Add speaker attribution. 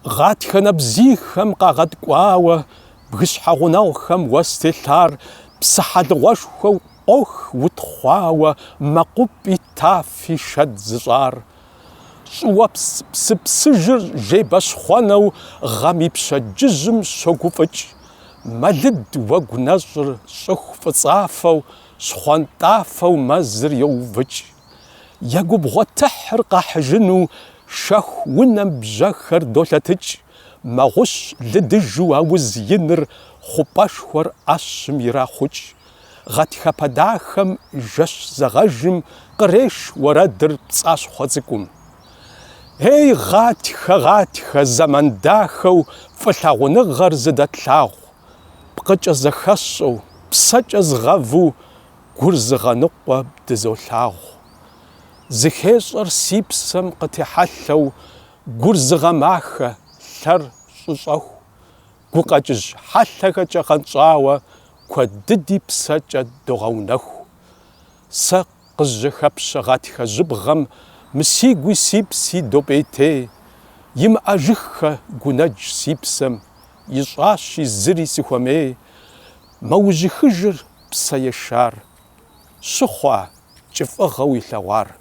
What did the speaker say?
Speaker 1: Гъатхэ нэбзийхэм къагъэткӏуауэ, бгыщхьэ гъунэгъухэм уэс телъар псыхьэлыгъуэшхуэу къох утхъуауэ, мэкъупӏи тафи шэд зыщӏар. Щӏыуэпс псыпсыжыр жейбэщхъуэнэу гъэм и пщэдджыжьым щогуфӏыкӏ. Мэлыд уэгу нэщӏыр щӏыху фӏыцӏафэу, щхъуантӏафэу мэзыр йоувыкӏ. Я губгъуэ тыхьыр къахьыжыну шэху унэм бжьэхэр долъэтыкӏ, мэгъущ лыдыжу ауз иныр хъупӏэшхуэр ӏэщым ирахъукӏ. Гъатхэпэ дахэм жэщ зэгъэжым къреш уэрэдыр пцӏащхъуэ цӏыкӏум. Ей, гъатхэ, гъатхэ, зэман дахэу фӏылъагъуныгъэр зыдэтлъагъу, пкъыкӏэ зэхэсщӏэу, псэкӏэ згъэву Гур зыгъэныкъуэ бдызолъагъу. Зыхещӏэр си псэм къытехьэлъэу, гур зыгъэмахэ, лъэр щӏыщӏэху. Гукъэкӏыж хьэлъэхэкӏэ гъэнщӏауэ, куэд дыди псэкӏэ догъэунэху. Сэ къызжьэхэпщэ гъатхэ жьыбгъэм мы си гуи си пси допӏейтей. Имыӏэжыххэ гунэдж си псэм, ищӏащи зыри сыхуэмей. Мэужьыхыжыр псэ ешар, щыхъуа кӏыфӏыгъэу илъэгъуар.